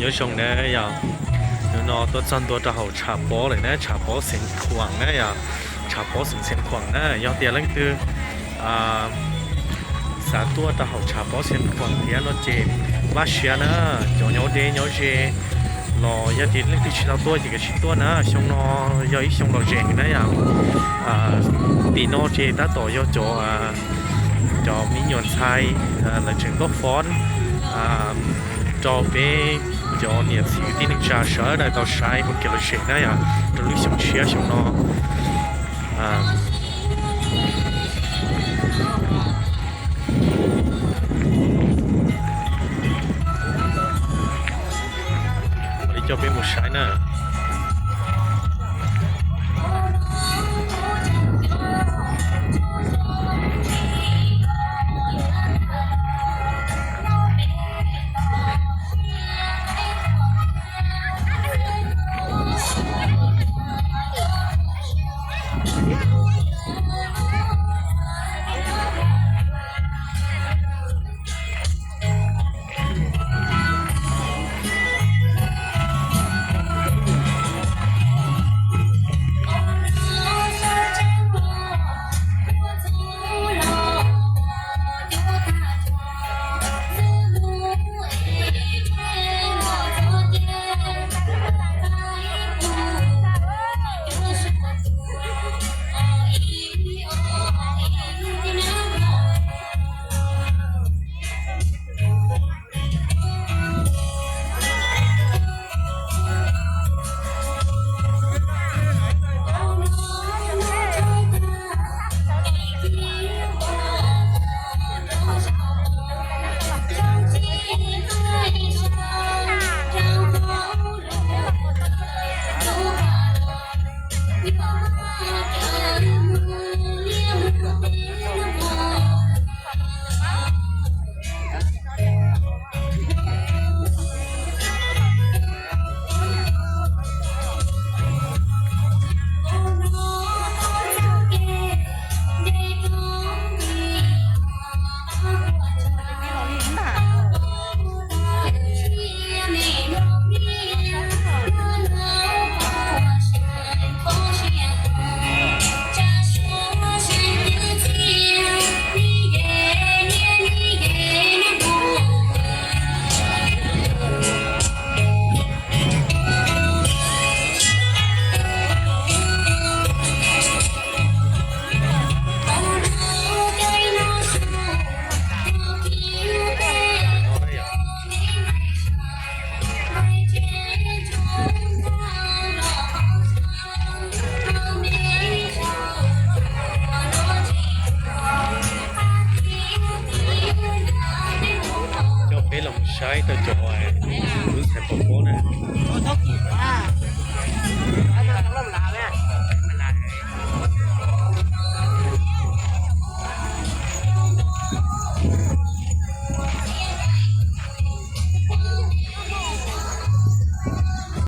Nyob zoo na yog, hnub no tuaj txog ntua rau hauv Tshav Pob lawm na, Tshav Pob Xeev Khuam na yog, Tshav Pob xeev Xeev Khuam na. Yog tias leej twg xav tuaj rau hauv Tshav Pob Xeev Khuam thiab no ces vaj siab na, cov nyob deb nyob ze los yog tias leej twg tsis tau tuaj ces kav tsij tuaj na. Xyoo no yog ib xyoo lom zem na yom. Tim no ces tab tom yog cov, cov me nyuam ntxhais lawv tseem tuaj fob rau peb cov niam txiv kwv tij neej tsa sawv daws tau saib ua kev lom zem na yom, rau lub xyoo tshiab xyoo no. Ua li coj peb mus saib na. Coj peb los saib tau cov lub txhais pos pob na.